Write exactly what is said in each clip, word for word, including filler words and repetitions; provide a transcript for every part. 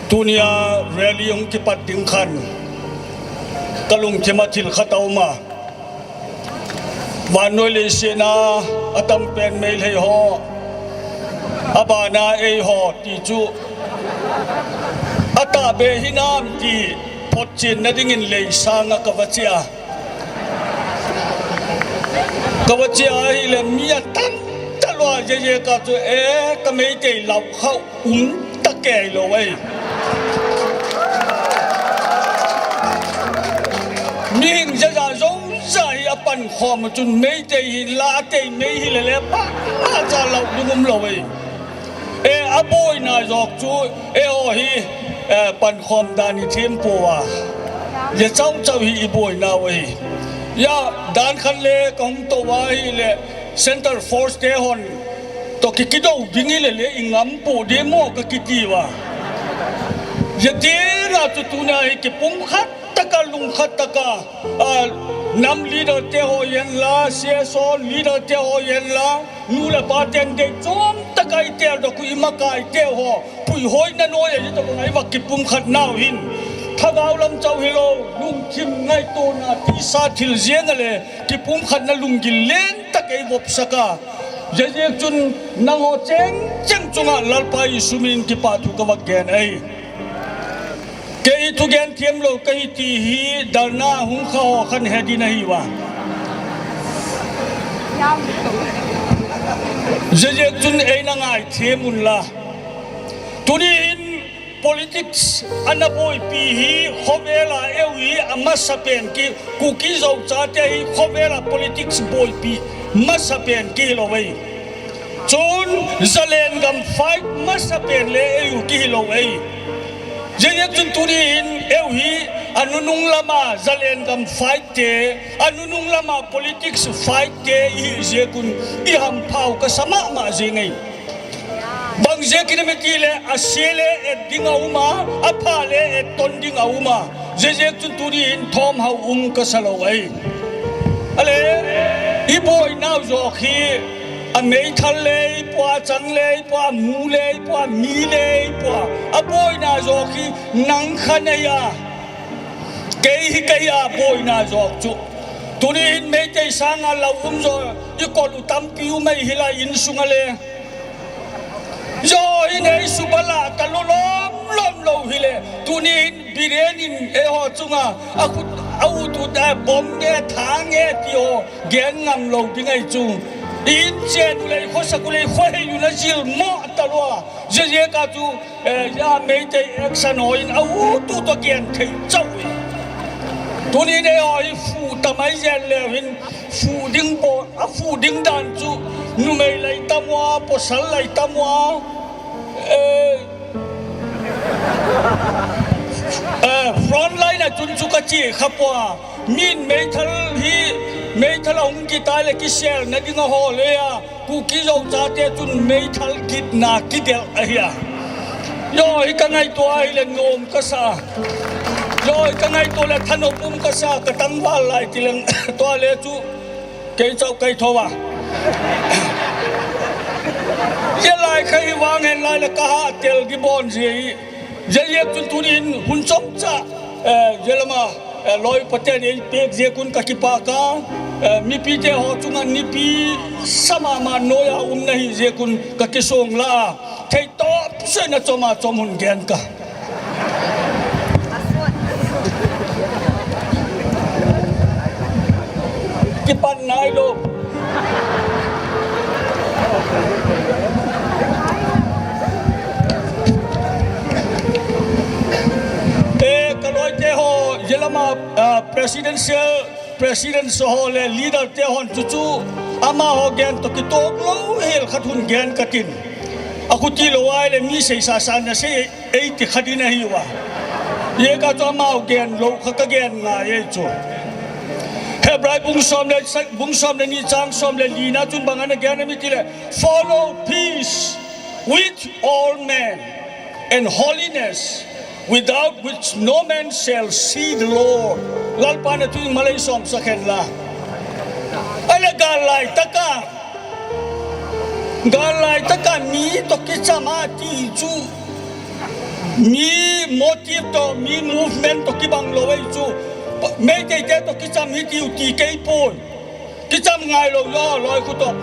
Tunia rally hung kipat ding khan ka lungthima thil khat a um a, vannoi leiset a atam pen Meitei ho, abana eiho ti chu atahbeh hinam ti photchenna dingin leisanga ka va che a. Ka va che a ahile mi atam talou a, jejeka chu e, ka Meitei lau khau um ta kei lou ahi. Mihing jaja jong ja hi apankhom chun Meitei hinla, atei mei hilele pa, acha lau ding um lou ahi. E, aboina jok chu, e, o hi, e, pankhom dan i thim pou a. Je chau chau hi i boina u ahi. Ja, dan khat le ka hung tou a ahile, Centre Force te hon toh ki, kidou ding hilele i ngam pou ding mo ka kiti uva. Je tina chu tuna hi kipumkhat taka, lungkhat taka, a, nam leader te ho yen la, C S O leader te ho yen la, nu le pa ten dei chom taka i tel doh u, i makai te ho puihoina noiya i tabang a i va kipumkhat nau hin, thagau lam chau hilou, lungthim ngaitona, tisa thil jeng a le kipumkhatna lunggil len tak ei vopsak a. Jejek chun nangho cheng cheng chunga Lalpa Jesu min kipa thu ka va gen ahi. Kei thugen thiam lou ka hi ti hi dharna hung kha ho khan he ding ahi uva. Jejek chun eina ngai thiam un la. Tuni hin politics ana boipi hi khovel a eu hi amasapen ki, Kuki Zo chate hi khovel a politics boipi masapen ki hilou ahi. Chun Zalengam fight masapen le eu ki hilou ahi. Jejek chun tuni hin eu hi anunung lama Zalengam fight te, anunung lama politics fight te i hi jek un i hampha u ka sa mama jeng ahi. Bang jek in em i ti le, ase le et ding a um a, apha le et ton ding a um a. Jejek chun tuni hin thom hau um ka sa lou ahi. Ale, i boinau jok hi, a meithal le i pua, chang le i pua, mu le i pua, mi le i pua, a boina jok hi nang khan ahi a. Kei hi kei a boina jok chu. Tuni hin Meitei sanga lau um jo, i kol u tampi um ahi hila insung a le. Jo hi nei subala ka lolom lom lou hile. Tuni hin Biren in eiho chunga a khut a u tu ta bom nge, tha nge ti ho gen ngam lou ding ahi chu. In chen u le, khosak u le, khohei u na jil mo talou a. Jejek a chu, eh, ja Meitei action ho in a u tu toh gen thei chau hi. Tuni nei ho hi fu tamai jen leu hin fu ding bo, a fu ding dan chu numei lai tam ua, pasal lai tam ua, eh, eh, front line a chun chu ka chi kha pua. Min meithal hi, meithal a hung kit a le kiselna ding a ho le a, Kuki Zo chate chun meithal kitna kidel ahi a. Jo hi ka ngaito a hile nom ka sa. Jo hi ka ngaito le thanop um ka sa, ka tangval lai ti leng tua le chu kei chau kai tho a. Je lai kha hi vang hen lai le ka ha tel gi bon je hi. Jejek chun tuni hin hun chomcha, eh, jelama, eh, loi paten ei pek jek un ka kipak a, eh, mipi te ho chunga nipi sa mama noiya um na hi jek un ka kisong la. Thei top sena choma chom hun gen ka. Kipan nai lou. Eh, ka loi te ho, jelama, ah, presidential, president so ho le leader te hon chu chu, amaho gen toh kitok lou hel khat hun gen ka tin. A khuti lou a le mi sei sa sa na sei ei ti kha ding ahi uva. Jejek a chu amau gen lou kha ka gen ngai e chu. Hebrai bung som le sa-, bung som le ni chang som le li na chun bang ana gen em i ti le, "Follow peace with all men and holiness, without which no man shall see the Lord." Lalpa na tu in malei som sa khen la. Ale gal lai taka Gal lai taka mi toh kicham a ti chu. Mi motive toh, mi movement toh kibang lou ahi chu. Meitei te toh kicham hih tiu ti kei poi. Kicham ngai lou lou loi khu toh.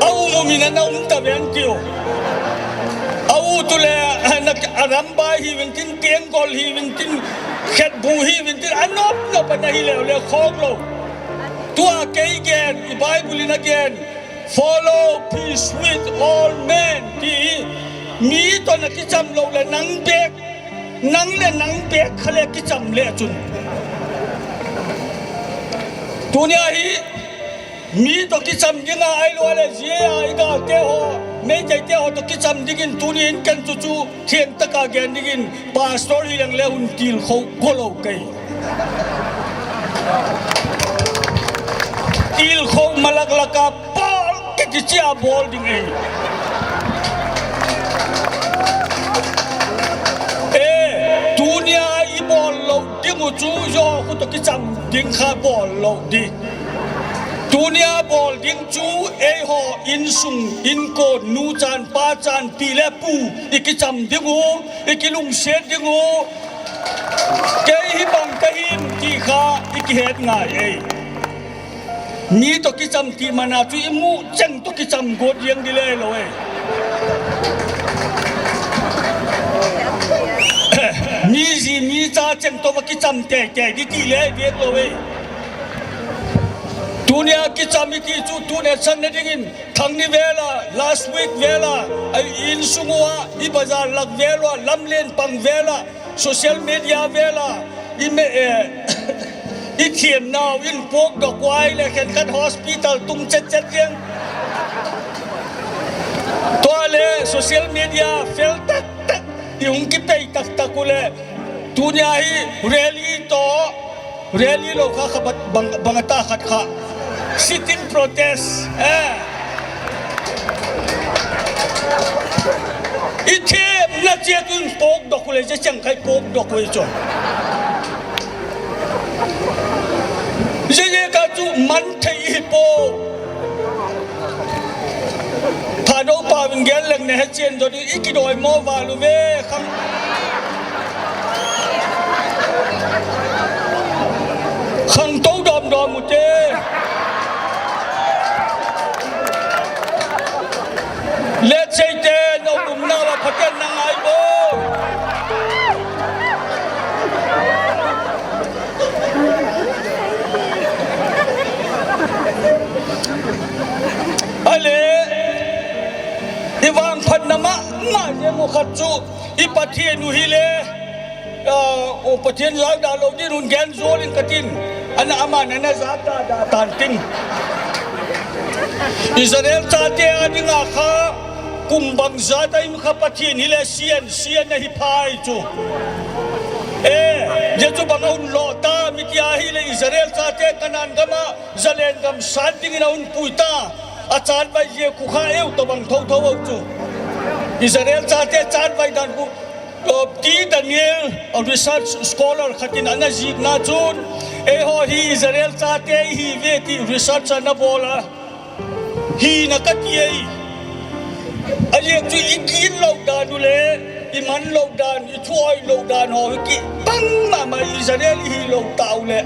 A um um in ana um ta ven tiu. A u tu le, na, a ram bai hi vin tin, Tenggol hi vin tin, Khetbu hi vin tin, a nop nop ana hi leu le khong lou. Tua kei gen, i Bible in a gen. Follow peace with all men. Ti hi, mi toh na kicham lou le nang bek, nang le nang bek kha le kicham le chun. Tunia hi, mi toh kicham dinga ailou le zia i galte ho, Meitei te ho toh kicham dingin tuni in ken chu chu theng taka gen dingin pastor hi leng le hun tilkhou go lou kei. Tilkhou malak laka pal kiti chia bol ding ei. E, tunia i bol lou ding u chu, jo khu toh kicham ding kha bol lou di. Tunia bol ding chu eiho insung, inkon, nu chan, pa chan, pi le pu i kicham ding u, i kilungset ding u. Kei hi bang ka him ti kha i kihet ngai ei. Mi toh kicham ti mana chu i mu cheng toh kicham got jeng di le lou ei. Mi ji mi cha cheng toh va kicham tei tei di ti le di lou ei. Tunia kicham i ti chu tuni sang na dingin Thangni vela, last week vela, a insung ua, i bazar lak vela, lamlen pang vela, social media vela, i me, eh, i thiam nau in pok dok uai le khen khat hospital tung chet chet jeng. Tua le social media fel tak tak, i hung kipei tak tak u le. Tunia hi rally toh, rally lou kha kha bang, bang, bang ta khat kha. Sitting protest. Eh. I thiam na chia tun pok dok u le, je chang khai pok dok u le chu. Je je ka chu man thei hi po. Thadou pa vin gel leng ne he chen do di i kidoi mo va lu ve khang. Khang to dom dom u te. Let sei te no um na va phaten na ngai bo. Ale, i vangphatna mama jeng u khat chu, i Pathen u hi le, ah, o Pathen jal da lou din un gen jol in ka tin, ana aman ana jal da da tan tin. Israel chate a dinga kha, kum bang jat a im kha Pathen hi le sian, sian ahi phai chu. Eh, je chu bang a un lo ta, mi tia hi le Israel chate Canaan gam a, Zalen gam sat dingin a un pui ta. A chat vai je khu kha eu to bang tho tho u chu. Israel chate chat vai dan khu, to ti Daniel, a research scholar khat in ana jik na chun. Eiho hi Israel chate hi ve ti research ana bol a. Hi na ka ti ei. A jeng chu i kin lou dan u le, i man lou dan, i thuoi lou dan ho hi kibang mama Israel hi lou tau le.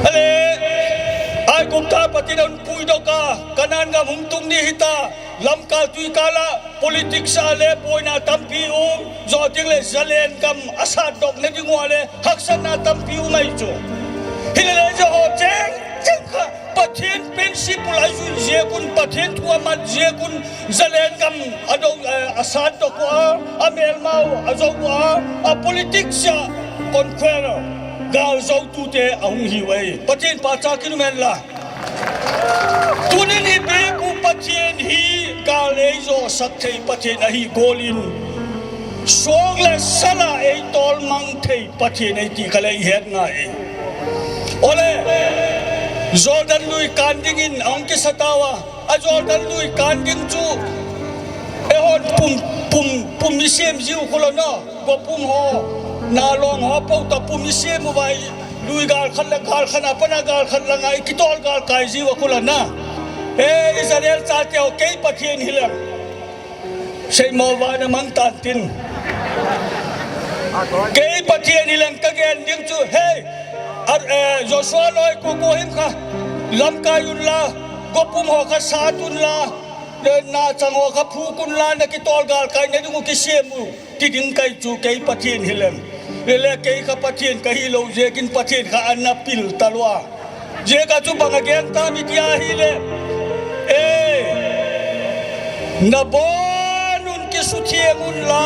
Ale, Aigupta patin a un pui doh a, Canaan gam hung tung ni hita, lamkal tuikal a, politics a le boina tampi um, jo ding le Zalen gam a sat doh na ding u a le, haksatna tampi um ahi chu. Hi le le jo ho cheng, cheng kha, Pathen principle a jui jek un, Pathen thu a mat jek un, Zalen gam a do, eh, a sat doh u a, a melmau a jo u a, a politics a conqueror, gal jou tu te a hung hi u ahi. Pathen pa cha kinu men la. Tunin i bek u Pathen hi gal ei jo sak thei Pathen ahi gol in. Suang le sala ei tolmang thei Pathen ahi ti kha le i het ngai. Ole, Jordan lui kan dingin a hung kisa tau a, a Jordan lui kan ding chu, eihon pum, pum, pum i sem jiu khu lo no, go pum ho, nalong ho po ta pum i sem u vai, Lui gal khat le gal khat a pana gal khat langa i kitol galkai jiu a kula na. He Israel chate ho, kei Pathen hileng. Seimo vana mang tan tin. Kei Pathen hileng ka gen ding chu, he, ar, eh, Joshua loi ko ko him kha, lamkai unla, gopum ho kha sat unla, eh, nachang ho kha phuk unla, na kitol galkai na ding u kisem u. Ti ding kai chu kei Pathen hileng. Lele kei kha Pathen ka hilou jeh in Pathen kha ana pil talou a. Jeh ka chu bang a gen tam iti ahile. Eh. Na bon un kisutheng unla.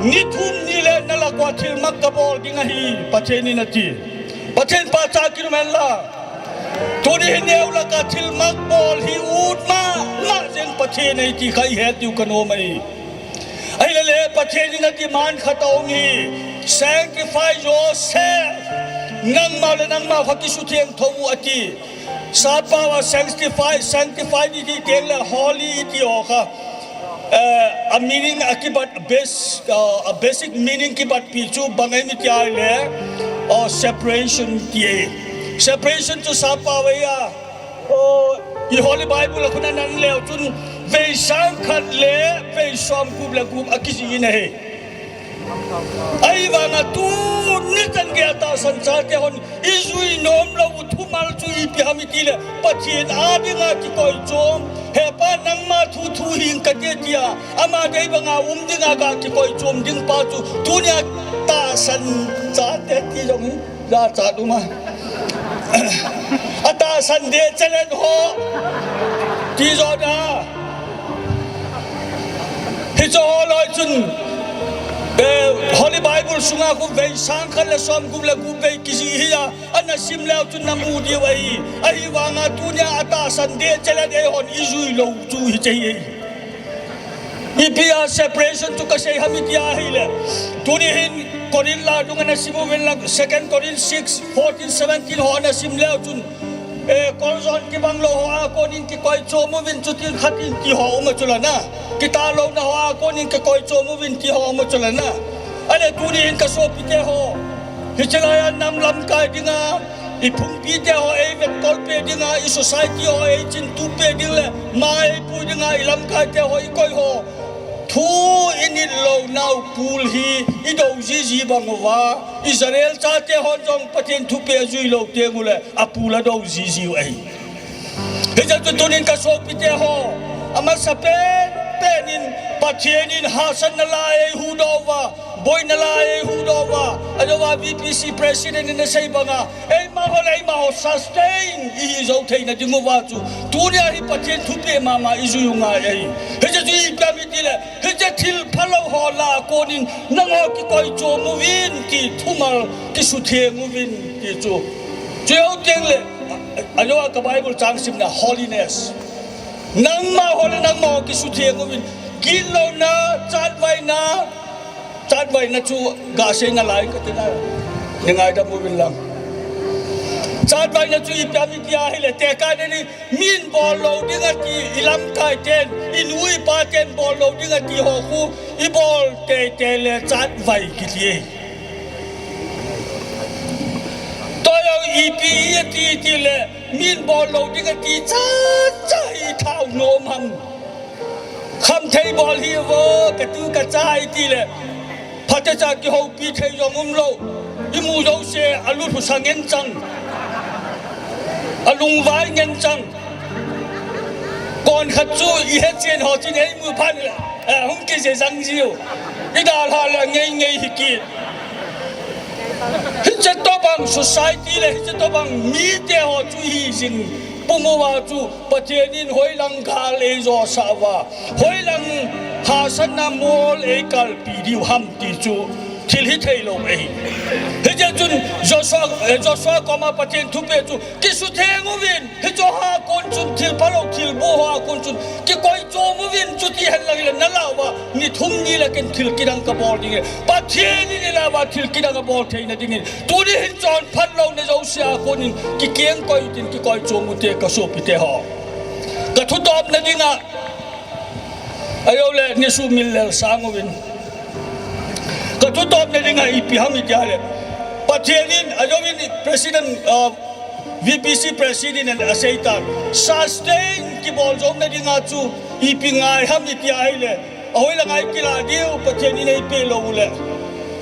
Ni thum ni le na lak uva thilmak ka bol ding ahi Pathen in ati. Pathen pachat kilumen la. Tuni hi neo laka thilmak bol hi ut mama jeng Pathen ahi ti kha i het diu ka nom ahi. Ahilele Pathen in a demand khat aum hi, sanctify yourself. Nangma le nangma kha kisutheng tho u ati. Sappao a sanctify, sanctify ni ti teng le holy ti ho kha. Eh, a meaning a kibat base, uh, a basic meaning kibat pi chu bang ahi mi ti ahile, uh, separation ti ahi. Separation chu sappao ahi a. Oh, i Holy Bible a khun a na en leu chun vei sang khat le vei som gup le gup a kijih in ahi. Ahivanga tuni chan gei a tahsan chate hon i jui nom lou u thumal chu ipi ham i ti le, Pathen a dinga kikoi chom, he Pa nangma thu thu hing kate tia, ama dei banga um dinga ga kikoi chom ding pa chu tunia tahsan chate ti jong hi. Jachat um a. A tahsan deh chelet ho. Ti jo da. Hiche ho loi chun, eh, Holy Bible sunga khu vei sang khat le som gup le gup vei kijih hi a, ana sim leu chun na mu diu ahi. Ahivanga tunia a tahsan deh chelet eihon i jui lou chu hiche hi ahi. Ipi a separation chu ka sei ham i ti ahile. Tuni hin Corinth lai dunga na sim uvin lang, Second Corinth six, fourteen, seventeen ho na sim leu chun. Eh, Corinth kibang lou ho a konin kikoi chom uvin chutin khatin ti ho um a chu la na. Kitah louna ho a konin kikoi chom uvin ti ho um a chu la na. Ale tuni hin ka sopite ho. Hiche lai a nam lamkai dinga. I phungpi te ho ei vetkol pe dinga, i society ho ei chintup pe ding le, ma ei pui dinga, i lamkai te ho i koi ho. Thu i nit lou nau pul hi, i do jiji bang uva. Israel chate hon jong Pathen thupeh a jui lou teng ule, a pul a do jiji u ahi. Hiche chu tunin ka sopite ho, amasa pen pen in Pathen in hahsatna la ei huhdoh uva, boina la ei huhdoh uva, ajouva V P C President in asei banga, eima ho le eima ho sustain ihi jou theina ding uva chu, tunia hi Pathen thupeh mama i jui u ngai ahi. Hiche chu ipi ham i ti le, hiche thil phalou ho lah a konin nangho kikoi chom uvin ti thumal kisutheng uvin ti chu. Chu jou teng le, ajouva ka Bible chang simna holiness. Nangma ho le nangma ho kisutheng uvin. Gitlouna, chatvaina, chatvaina chu gasei nalai kati na. Nei ngaidam uvin lang. Chatvaina chu ipi ham i ti ahile, tekah in min bol lou ding ati, i lamkai ten, i nu i pa ten bol lou ding ati ho khu, i bol teitei le chatvai kiti. Tua jong ipi ati ti le, min bol lou ding ati chacha i thao nom ham. Khamthei bol hi vo, ka tu ka cha i ti le, phatecha kihoupi thei jong umlou. I mu jouse a lulhusa ngen chang. A lungvai ngen chang. Kon khat chu i hechen ho chun ei mu phat le, eh, hung kije jang jiu. I dalha le ngei ngei hi kit. Hiche tobang society le hiche tobang mite ho chu hi jing pum uva chu Pathen in hoilang gal ei josah uva, hoilang hahsatna mol ei kalpi diu ham ti chu thil hithei lou ahi. Hiche chun Joshua, eh, Joshua koma Pathen thupeh chu kisutheng uvin, hiche ho a kon chun thil phalou thil bu ho a kon chun kikoi chom uvin, chuti hen lang le na lah uva ni thum ni le ken thil kidang ka bol ding e. Pathen in i lah uva thil kidang a bol theina dingin. Tuni hin chonphat louna jouse a konin kikeng koi tin kikoi chom ute ka sopite ho. Ka thutopna dinga, ajou le ni sumil lel sang uvin. Ka thutopna dinga ipi ham i ti ahile, Pathen in, ajou in President, uh, V P C President in aseitan, sustain kibol jouna dinga chu ipi ngai ham iti ahile, ahoi le ngai kila diu, Pathen in eipeh lou le.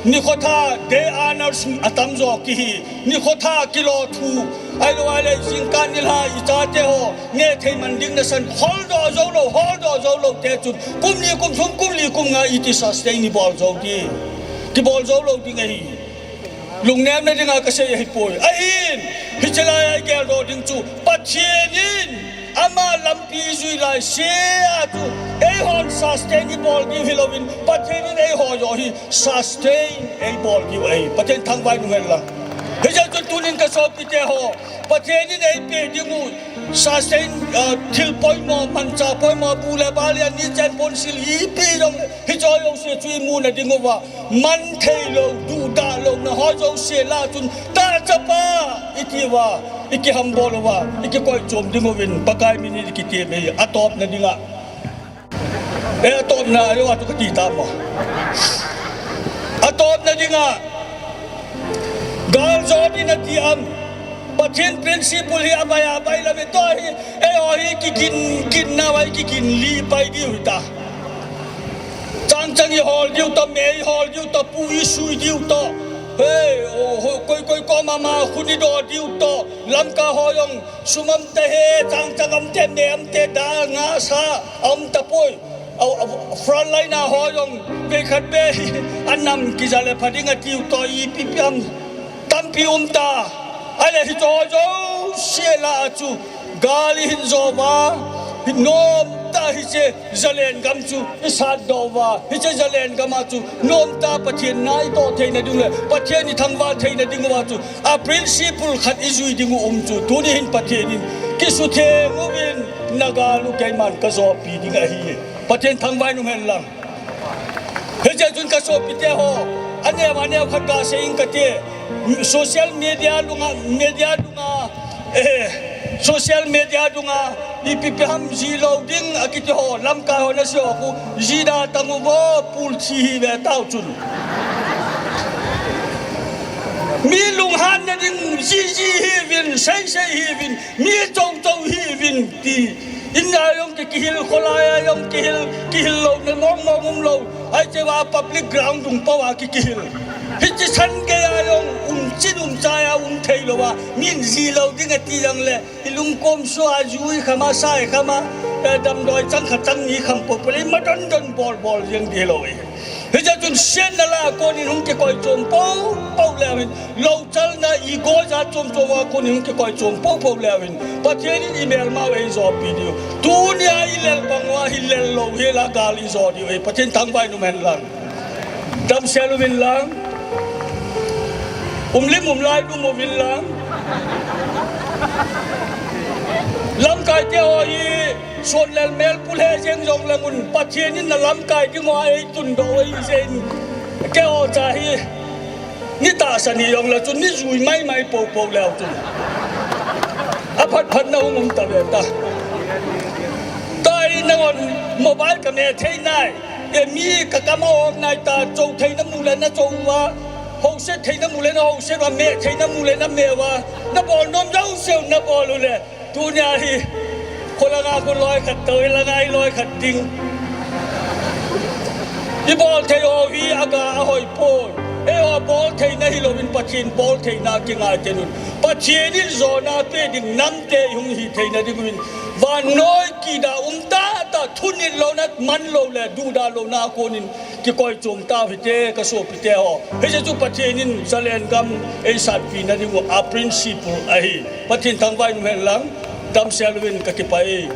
Nikho tha day earners atam jo kihi, nikho tha kilo thu, ahilou ahile jingkah nilhah ichate ho neh thei man ding nasan, holdoh jou lou, holdoh jou lou te chun, kum ni, kum thum, kum li, kum nga iti sustain ibol jou di. Kibol jou lou ding ahi. Lungnemna dinga kasei ahipoi. Ahin, hiche lai a igeldoh ding chu, Pathen in ama lampi ijui lai sea chu, eihon sustain ibol diu hilouvin, Pathen in eiho joh hi sustain eibol diu ahi. Pathen thangvah in umhen lang. Hijeh chun tunin kasopite ho, Pathen in eipeh ding u sustain, uh, thil poimo, manchah poimo, bu le bal le ani chen ponsil ipi jong, hiche jouse chu imuna ding uva, man theilou, duhdah louna ho jouse lah chun, Tah Chapa iti uva, ikihambol uva, ikikoichom ding uvin Pakai min in ikitem e. Atopna dinga, e, atopna, e, atu kati tamo. Atopna dinga, galjot in ati am, Pathen principle hi abai abai lame, tua hi, eiho hi kigin, ginna vai kigin lih pai diu hita. Chang chang ihol diu toh, me ihol diu toh, pu isui diu toh, hei, o, ho, koi koi koma ma khun idoh diu toh, Lamka ho jong sum umtah e, chang chang umtah e, me umtah e, dal nga sa umtapoi. A, a, frontline a ho jong veikhat be hi anam kija le pha ding atiu toh, ipi pi ham tampi umta. Ahile hiche ho jouse lah a chu gal ihin jo uva, hi nomtah hiche Zalen gam chu isatdoh uva, hiche Zalen gam a chu nomtah Pathen na itoh theina ding le Pathen ithangvah theina ding uva chu a principle khat ijui ding u um chu, tuni hin Pathen in kisutheng uvin, na gal u keiman kajopi ding ahi. Pathen thangvah in umhen lang. Hijeh chun kasopite ho, aneo aneo khat gasei ing kate, social media dunga, media dunga, eh, social media dunga, ipi pi ham ji lou ding akiti ho, lamkai ho nasei ho khu, ji da tang uvo, pul thi hi ve tau chun. Mi lunghanna ding, ji ji hiuvin, sei sei hiuvin, mi chou chou hiuvin ti. In a jong ki, kihil, kholai a jong kihil, kihil louna mong mong umlou. Hiche va public ground dung pou a ki, kihil. Hiche san gei a jong um chin um chai a um thei lou a, min ji lou ding ati jong le, ilungkom sua, ju ikham a, sa ikham a, eh, damdoi chang khat chang ni kham pou pou le, ima don don bol bol jeng di lou e. Hijeh chun siatna lah a konin hung kikoi chom pou pou leu hin, louchalna ego jat chom chom a konin hung kikoi chom pou pou leu hin, Pathen in imelmau eijopi diu. Tunia ilel bang uva hi lel lou hel a gal ijo diu ahi. Pathen thangvah in umhen lang. Damsel uvin lang. Umlim umlai lum uvin lang. Lamkai te ho hi, Suan lel mel pul he jeng jong le ngun, Pathen in na lamkai ding uva eitundoh u ahi jeh in, keiho cha hi, ni tahsan hi jong le chun ni jui mai mai pou pou leu chun. Aphat phat na hung um ta ve ta. Tua hi nanghon mobile ka me thei nai. E mi ka kam a hong nai ta, chou thei na mu le na chou uva. Houset thei na mu le na houset uva, me thei na mu le na me uva. Na bol nom jouse u na bol u le. Tunia hi, kholanga khu loi khat tou, hilanga hi loi khat ding. Ibol thei ho hi aga ahoi poi. Eiho bol theina hilouvin Pathen bol theina kingai ten un. Pathen in jona pe ding namte ihung hi theina ding uvin. Vannoi kida um tah tah, thunit louna, man lou le, duhdah louna a konin. Kikoi chom tau hite, ka sopite ho. Hijeh chun Pathen in Zalen gam eisatpi na ding u a principle ahi. Pathen thangvah in umhen lang, damsel uvin, ka kipah e.